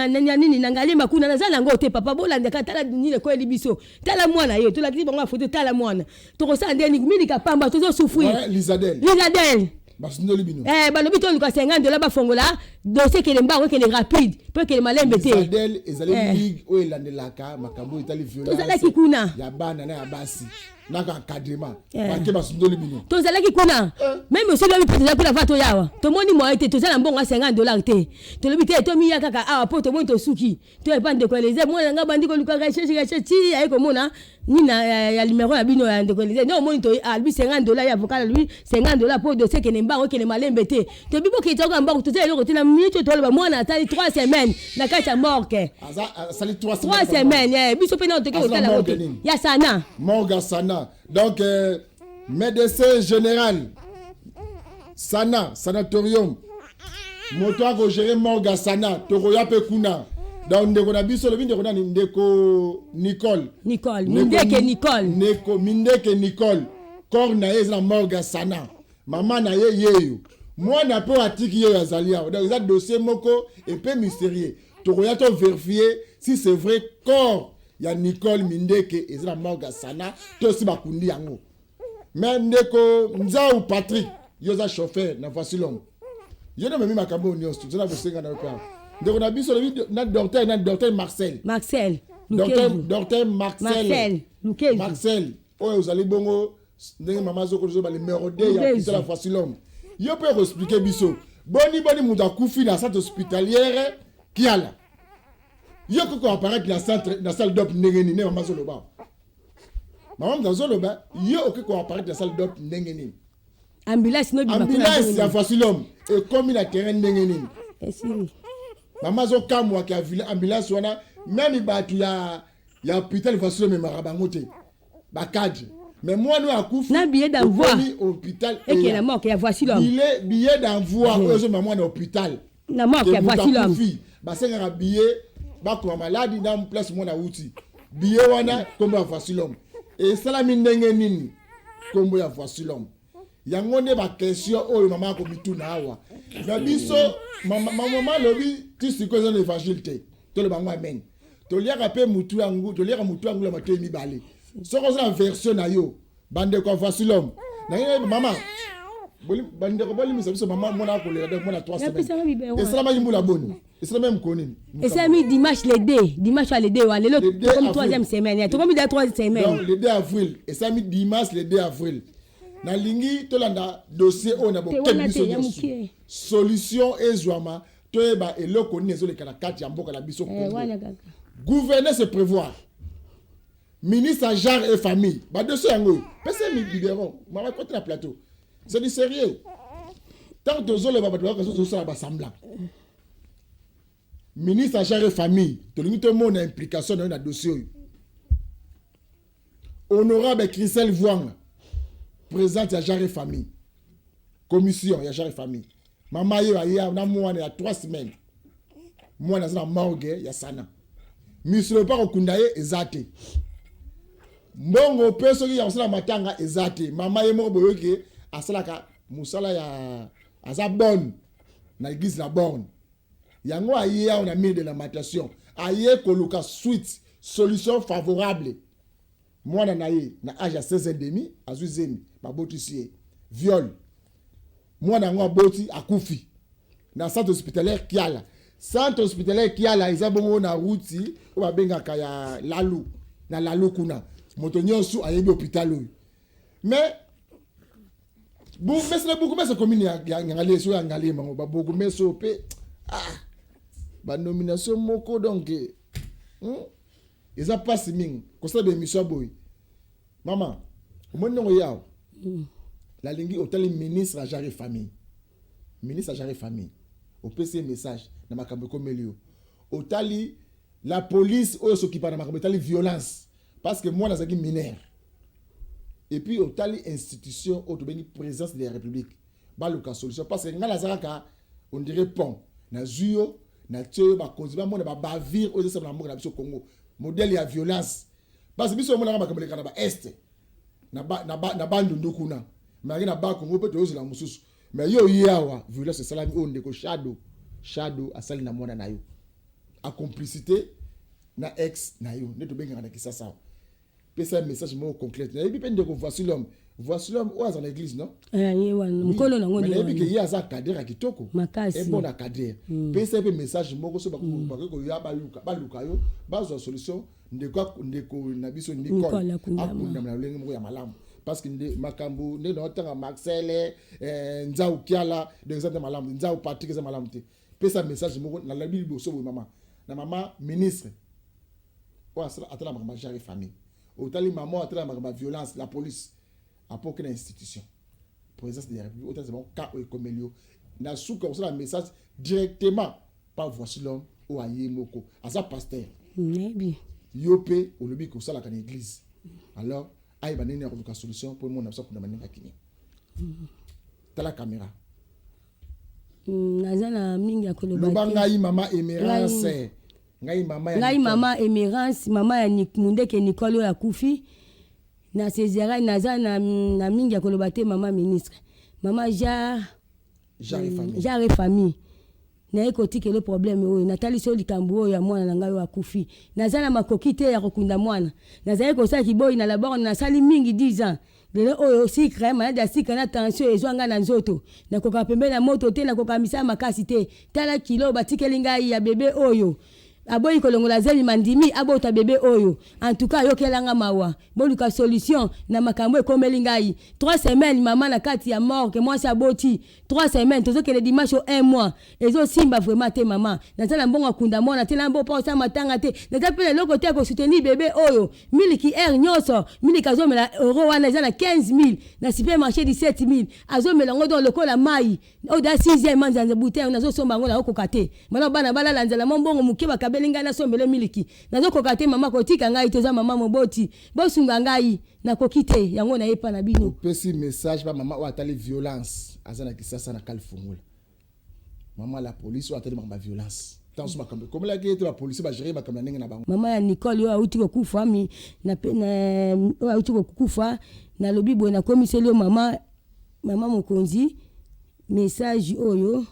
nini na Ngaliema kuna? Naza nango te, papa. Bolandaka, tala nini ekweli biso, tala mwana ye, tolakisi bango ya foto, tala mwana. Tokosala nde nini? Milika pamba, tozosouffrir. Lizadel. Lizadel. Basundoli bino? Eh, balobi toluka 50 $ bafongola dossier, ekende mbango, ekende rapide mpo ekende malembe te. Lizadel ezali ligue oyo elandelaka makambo oyo etali violence Tozalaki kuna. ya bana na ya basi na encadrement. Parquet basundoli bino? Tozalaki kuna même soki lobi mpe tozalaki kuna. Va toyawa, tomoni moyen te, toza na mbongo ya 50 $ te. Tolobi te, tomiya kaka awa mpo tomoni tosuki. To epa ndeko Eleze, mwana nga bandi koluka recherche, recherche ti aye komona nini ya numéro ya bino ya ndeko Eleze. Nde omoni to alobi 50 $, ya avocat alobi 50 $ mpo dossier ekende mbango, ekende malembe te. Tobi bokende toyoka mbango, toza eloko te na minute oyo. Toloba mwana atali 3 semaines na kati ya morgue. Asali 3 semaines. Biso mpe nano toke kotala yango te, ya Sana. Morgue ya Sana. Donc médecin général Sana sanatorium, moto akogérer morgue ya Sana, tokoya mpe kuna. Donc ndeko na biso, olobi ndeko nani? Ndeko Nicole. Nicole Mindeke, Nicole. Ndeko Mindeke Nicole, corps na ye eza na morgue ya Sana. Mama na ye yeyo, mwana mpe atiki yeyo azali awa. Donc eza dossier moko epe mystérieux. Tokoya to vérifier si c'est vrai corps ya Nicole Mindeke eza na morgue ya Sana to si bakundi yango. Mais ndeko Nzau Patrick, yo oza chauffeur na Voici l'homme, yo nde omemi makambo oyo nyonso. Toza na kosenga na yo mpe ndeko na biso, olobi na docteur, na docteur Marcel. Marcel. Docteur Marcel. Marcel oyo ozali bongo ndenge mama azokoloba, numéro 2 ya hôpital ya Voici l'homme, yo mpe okoexpliquer biso boni boni moto akufi na centre hospitalière Kiala, yo koko apparaître na centre, na salle d'op ndenge nini? Mama azoloba, mama moto azoloba, yo okoki koapparaître na salle d'op ndenge nini? Ambulance no. Ambulance ya Voici l'homme ekomi na terrain ndenge nini? Esili. Mama azokamwaka ambulance wana, même bato ya hôpital Voici l'homme ememaka bango te, bacadre. Mais mwana oyo akufi Na billet d'envoi. Ekomi hôpital. Ekende na morgue ya Voici l'homme. Billet d'envoi oyo ezomema mwana hôpital. Na morgue ya Voici l'homme. Akufi, basengaka billet, bakoma maladi na place mwana awuti. Billet wana, nkombo ya Voici l'homme esalami ndenge nini? Nkombo ya Voici l'homme yango nde baquestion oyo mama akomituna awa na biso. Mama alobi ti sikoyo eza na évangile te. Toloba yango amen. Toliaka mpe mutu yangu, toliaka mutu yangu ya matoi mibale. Soki oza na version na yo, bandeko ya Voici l'homme, nangi mama. Bandeko, bolimisa biso. Mama, mwana akolela, donc mwana 3 semaines. Esalamaki mbula boni? Esalamaki mokolo nini? Esalami dimanche le 2, dimanche ya le 2 wana. Lelo tokomi troisième semaine, tokomi da 3 semaine. Donc le 2 avril, esalami dimanche le 2 avril. Nalingi tolanda dossier oyo na bokebi biso nyonso, solution ezwama, toyeba eloko nini ezoleka na kati ya mboka na biso Congo. Gouverner, c'est prévoir. Ministre ya Genre et Famille, badossier yango oyo, pesa ye biberon. Mama, koti na plateau, c'est du sérieux. Tant tozoloba, bato bayoka, tozosala basemblant. Ministre ya Genre et Famille, tolingi tomona implication na yo na dossier oyo. Honorable Christelle Vuanga, présidente ya Genre et Famille, commission ya Genre et Famille. Mama ye aya na mwana ya 3 semaines. Mwana aza na morgue ya Sana. Misolo mpa kokunda ye eza te, mbongo mpe soki ya kosala matanga eza te. Mama ye moko, boyoki, asalaka mosala ya aza bonne na église na borne. Yango aye awa na mur de lamentation, aye koluka suite, solution favorable. Mwana na ye na âge ya 16 et demi azwi zemi, babotisi ye viol. Mwana yango aboti, akufi na centre hospitalier Kiala. Centre hospitalier Kiala eza bongo na route oyo babengaka ya Lalu, na Lalu kuna. Moto nyonso ayebi hôpital oyo. Mais bourgmestre na bourgmestre commune ya Ngaliema, so ya Ngaliema ngo, babourgmestre oyo mpe, ah, banomination moko. Donc Eza mpasi mingi kosala baémission ya boye. Mama, omoni ndongo ye awa. Nalingi otali ministre ya Genre et Famille. Ministre ya Genre et Famille, opesi ye message na makambo ekomeli yo. Otali la police oyo s'occupa na makambo etali violence, parce que mwana azalaki mineur. Et puis otali institution oyo tobengi Présidence de la République, baluka solution, parce que ngai naza kaka, on dirait pont. Nazwi yo, natie yo, bakonzi bamona babavire oyo ezosala na mboka na biso Congo, modèle ya violence, parce que biso omonaka makambo eleka na baest, na Bandundu kuna, mais na Bakongo mpe toyozela mosusu. Mais yo oye awa, violence esalami oyo ndeko Shado asali na mwana na yo, a complicité na ex na yo, nde tobengaka na Kisasa awa. Pesa message moko concret. Nayebi mpe ndeko Voici l'homme, Voici l'homme oyo aza na église, non? Eh, ye wana mokolo nango. Mais nayebi ke ye aza cadre ya kitoko. Makasi. Ebona cadre, pesa ye mpe message moko so bakoki koya, baluka yo, bazwa solution. Ndeko na biso Nicole Nicole akundama. Akundama na lolenge moko ya malamu, parce que nde makambo nde naotanga Marcel Nzau Kiala, donc eza te malamu. Nzau Patrik, eza malamu te. Pesa message moko. Nalabi liboso boye, mama na mama ministre oyo asala, atala makambo ya genre et famille, otali mama oyo atala makambo ya violence, la police, apoke na institution Présidence de la République, otalisa bango cas oyo ekomeli yo. Na suka, kosala message directement par Voici l'homme oyo aye moko aza pasteur. Nayebi. Yo mpe olobi kosalaka na église, alors ayeba ndenge ya koluka solution mpo mona biso akunda ndenge akimi. Tala caméra. Naza na mingi ya koloba Loba. Te. Ngai mama Emerance, ngai mama ya Ngai Nicole. Mama Emerance, mama ya Mundeke Nicole oyo akufi na césarienne. Naza na mingi ya koloba te. Mama ministre, mama Jar Genre et famille. Genre et Famille, naye kotikela problème oyo. Natalisi oyo likambo oyo ya mwana na ngai oyo akufi. Naza na makoki te ya kokunda mwana. Nazali kosala kiboyi na labor, nasali mingi 10 ans. Lelo oyo sucre, maladie ya sucre na tension ezwa ngai na nzoto. Nakokaka pembeni ya moto te, nakokaka misala makasi te. Tala kilo batikeli ngai ya bebe oyo. Aboyi kolongola zemi, mandimi abota bebe oyo. En tout cas, ayokelanga mawa. Boluka solution na makambo ekomeli ngai. 3 semaines mama na kati ya morgue. Mwasi aboti 3 semaines, tozokende dimanche o 1 mois. Ezosimba vraiment te, mama. Naza na mbongo akunda mwana te, na mbongo mpo osala matanga te. Naza mpe na eloko te ya kosoutenir bebe oyo. Miliki aire nyonso, miliki azomela euro wana eza na 15 000, na supermarché 17 000. Azomela yango donc lokola mai oyo da 6e manzanza. Bouteille nazosomba yango, nazokoka te. Mana bana balala nzala, mwa mbongo moke bakabeli ngai, nasombele miliki, nazokoka te. Mama, kotika ngai, toza mama moboti, bosunga ngai, nakoki te. Yango nayepa na bino. Opesi message pa mama oyo atali violence, aza na Kisasa na Kalfungula. Mama la police oyo atali makambo ya violence, ntango so makambo ekomelaki ye te, bapolisier bagérer makambo na ndenge na bango. Mama ya Nicole oyo auti kokufa, mi oyo auti kokufa, nalobi boye, nakomiseli yo mama mokonzi message oyo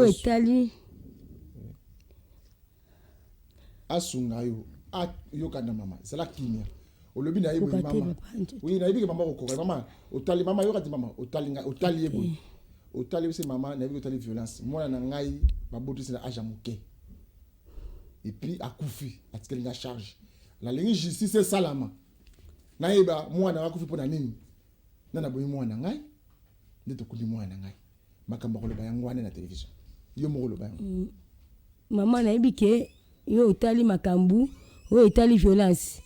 etali Asunga yo, ayoka na mama, zala kimia. Olobi na ye boye Koka te, mama. papa, nzoto. Oui, nayebi ke mama okoka. Mama, otali mama yoka ti mama, otali ngai, otali ye boye. Otali biso mama, nayebi ke otali violence. Mwana na ngai babotisi na age ya moke. Et puis akufi, atikeli nga charge. Nalingi justice esalama. Nayeba mwana akufi mpo na nini. Nga naboyi mwana na ngai, nde tokundi mwana na ngai. Makambo akoloba yango wana na télévision. Yo moko oloba yango. Mama, nayebi ke yo otali makambo oyo etali violence.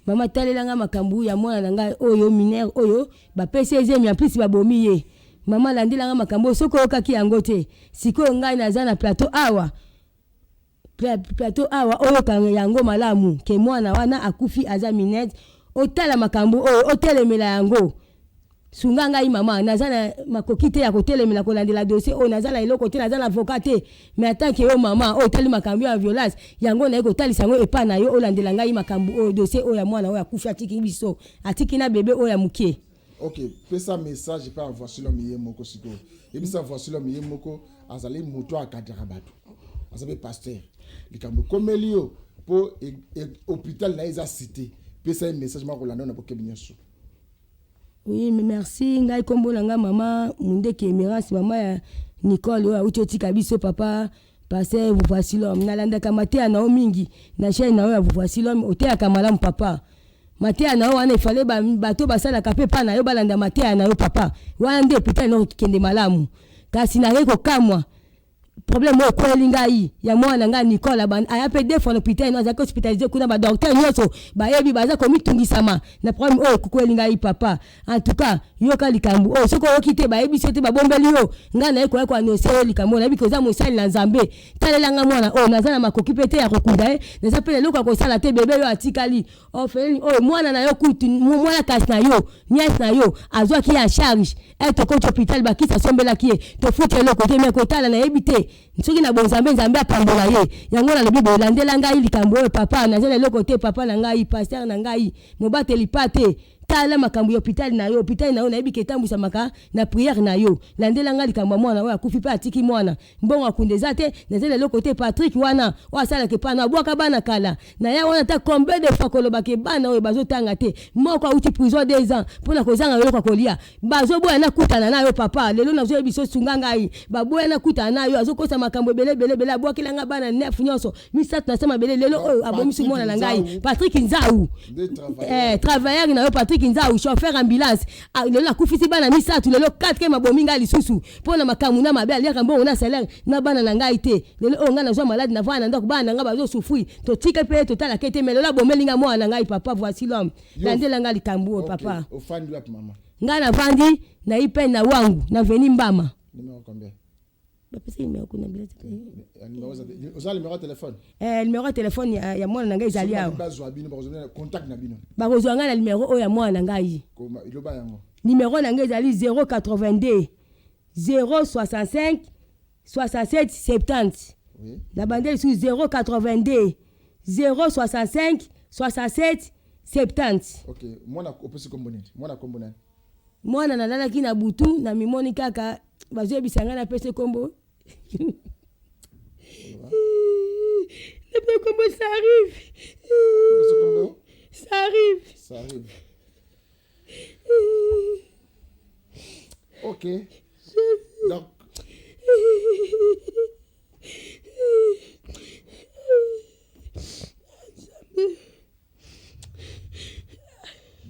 Mama, talelanga makambo ya mwana na ngai oyo mineur oyo bapesi ye zemi, en plus babomi ye. Mama, landelanga makambo oyo. Soki oyokaki yango te, sikoyo ngai naza na plateau awa, plateau awa, oyoka yango malamu ke mwana wana akufi, aza mineur. Otala makambo oyo, otelemela yango, sunga ngai mama. Naza na makoki te ya kotelemela kolandela dossier oyo, naza na eloko te, naza na avocat te, mais atanke yo mama oyo otali makambo ya violence, yango naye kotalisa yango epai na yo. Olandela ngai makambo oyo, dossier oyo ya mwana oyo akufi, atiki biso, atiki na bebe oyo ya moke. Ok, pesa message epai ya Voici l'homme ye moko sikoyo. Yebisa Voici l'homme ye moko, azali moto aencadraka bato, aza mpe pasteur. Likambo ekomeli yo mpo hôpital na ye eza cité, pesa ye message moko kolanda na bokebi nyonso. Oui, merci. Ngai nkombo na ngai mama Mundeke Emerance, mama ya Nicole oyo auti otika biso. Papa pasteur Voici l'homme, nalandaka mateya na yo mingi na chaîne na yo ya Voici l'homme. Oteyaka malamu papa. Mateya na yo wana efale bato basalaka mpe mpa na yo balanda mateya na yo papa. Wana nde hôpital na okende malamu. Kasi naye kokamwa problème oyo ekweli ngai ya mwana na ngai Nicole. Aya mpe deux fois na hôpital, no azalaki hospitalisé kuna. Badocteur nyonso bayebi, baza komitungisama na problème oyo ekweli ngai papa. En tout cas, yoka likambo oyo. Soki oyoki te, bayebi so te, babombeli yo. Ngai naye koya koannoncer yo likambo oyo. Nayebi koza mosali na Nzambe. Talelanga mwana oyo, naza na makoki mpe te ya kokunda ye, naza mpe na eloko ya kosala te. Bebe oyo atikali orpheline oyo, mwana na yo kutu, mwana kasi na yo, nièce na yo azwaki ye en charge. E tokoti hôpital, bakisi asombelaki ye, tofuti eloko te. Me kotala, nayebi te soki na bonzambe, Nzambe apambola ye. Yango nalobi boye, landela ngai likambo oyo papa. Naza na eloko te. Papa na ngai, pasteur na ngai, mobateli pa te, tala makambo ya hôpital na yo. Hôpital na yo, nayebi ke etambwisamaka na prière na yo. Landela ngai likambo ya mwana oyo akufi mpe atiki mwana. Mbongo akunda eza te, naza na eloko te. Patrik wana oyo asalaka epai na abwaka bana kala na ya wana, ata combien de fois kolobaka bana oyo bazotanga te. Moko auti prison 2 ans mpona kozanga eloko ya kolia. Bazoboya nakutana na yo papa. Lelo nazoyebi so, sunga ngai. Baboya nakutana na yo, azokosa makambo ebele ebele ebele. Abwakela ngai bana neuf nyonso, misato na se mabele. Lelo oyo abomisi mwana na ngai. Patrik Nzau, travailleur na yo, Patrik Nzau, chauffeur ambulance. Ah, lelo akufisi bana misato, lelo quatrième abomi ngai lisusu mpo na makambo na mabe. Aliaka mbongo na salaire na bana na ngai te. Lelo oyo ngai nazwa malade, navanda na ndako, bana na ngai bazosouffrir. Totika mpe totalaka te, mais lelo abomeli ngai mwana na ngai. Papa Voici l'homme, landela ngai likambo oyo papa. Ofandi wapi mama? Ngai navandi na ipene na wangu na veni Mbama. Numéro combien? Bapesa numéro kuna. Oza numéro ya téléphone? Numéro ya téléphone ya mwana na ngai ezali awa. Bazwa bino, bakozwa contact na bino. Bakozwa ngai na numéro oyo ya mwana na ngai. Iloba yango. Numéro na ngai ezali 082 065 67 70. Oui. Na bande lisusu, 082 065 67 70. Ok, mwana opesi kombo nini? Mwana kombo nani? Mwana, nalalaki na butu, na mimoni kaka bazoyebisa ngai napesi kombo, napesi kombo ça arrive. Opesi kombo? Ça arrive. Ça arrive, ok. Donc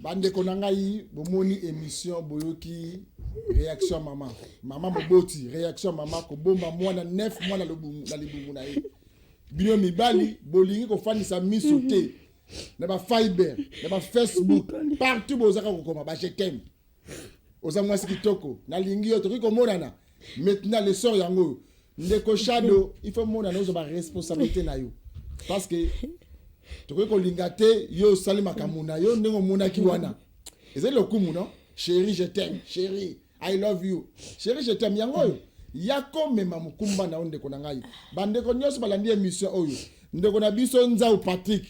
bandeko na ngai, bomoni émission, boyoki réaction ya mama, mama moboti, réaction ya mama kobomba mwana 9 mwana na libumu na ye. Bino mibali bolingi kofandisa miso te na bafiber, na bafacebook, partout bozaka kokoma ba je t'aime, oza mwasi kitoko, nalingi yo, tokoki komonana. Maintenant le sort yango oyo. Ndeko Shado, il faut monana, ozwa baresponsabilité na yo, parce que tokoki kolinga te yo osali makambo na yo ndenge omonaki wana. Ezali lokumu non? Chéri, je t'aime, chéri, I love you, chéri, je t'aime. Yango oyo ya komema mokumba na yo. Ndeko na ngai, bandeko nyonso balandi émission oyo, ndeko na biso Nzau Patrik,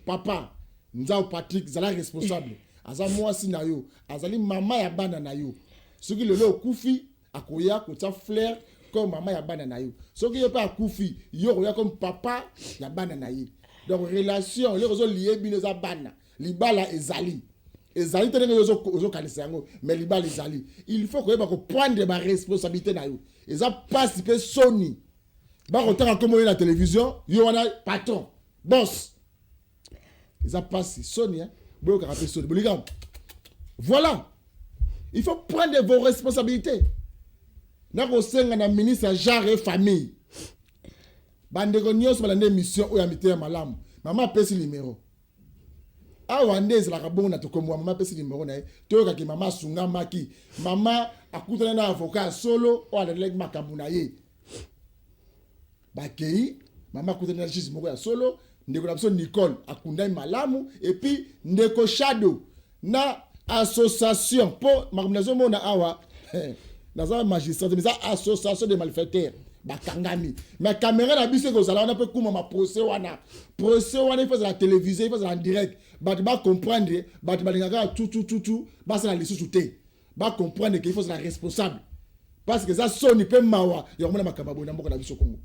papa Nzau Patrik, zala responsable. Aza mwasi na yo, azali mama ya bana na yo. Soki lelo okufi, akoya kotia fleur comme mama ya bana na yo. Soki ye mpe akufi, yo okoya comme papa ya bana na ye. Donc relation eloko ozolier bino eza bana. Libala ezali, ezali te ndenge ozokanisa yango, mais libala ezali. Il faut koyeba koprendre baresponsabilité na yo. Eza mpasi mpe soni, bakotanga nkombo ye na télévision, yo wana patron, boss. Eza mpasi, soni, hein? Boyokaka mpe soni, bolingaka. Voilà, il faut prendre vos responsabilités. Nakosenga na ministre ya Genre et Famille, bandeko nyonso balanda émission oyo ya mitema malamu. Mama apesi numéro awa, nde ezalaka bongo na tokomboka. Mama apesi numéro na ye, toyokaki mama asungamaki, mama akutani na avocat ya solo oyo alandelaki makambo na ye. Bakei, mama akutani na juge moko ya solo. Ndeko na biso Nicole akundami malamu. Et puis ndeko Shadow na association, mpo makambo nazomona awa, naza magistrat, mais eza association de malfaiteurs, bakangami. Mais caméra na biso ekozala wana mpe kumama procès wana. Procès wana, il faut ezala télévisé, il faut ezala en direct, bato bacomprendre. Bato balingaka kaka tutututu, basala lisusu te. Bacomprendre ke il faut ezala responsable, parce que eza soni mpe mawa ya komona makambo ya boye na mboka na biso Kongo.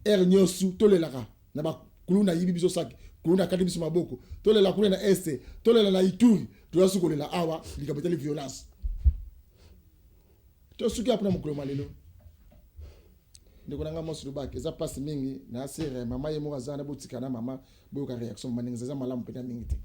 Heure nyonso tolelaka na bakuluna yibi biso saki, kuluna akati biso maboko, tolela kuna na Est, tolela na Ituri, toya su kolela awa likambo etali violence. Tosuki apona mokolo ma lelo. Ndeko na nga mwasi Lobaki, eza mpasi mingi na asere. Mama ye moko aza na, botika na mama, boyoka réaction mama ndenge eza malamu mpenza mingi te.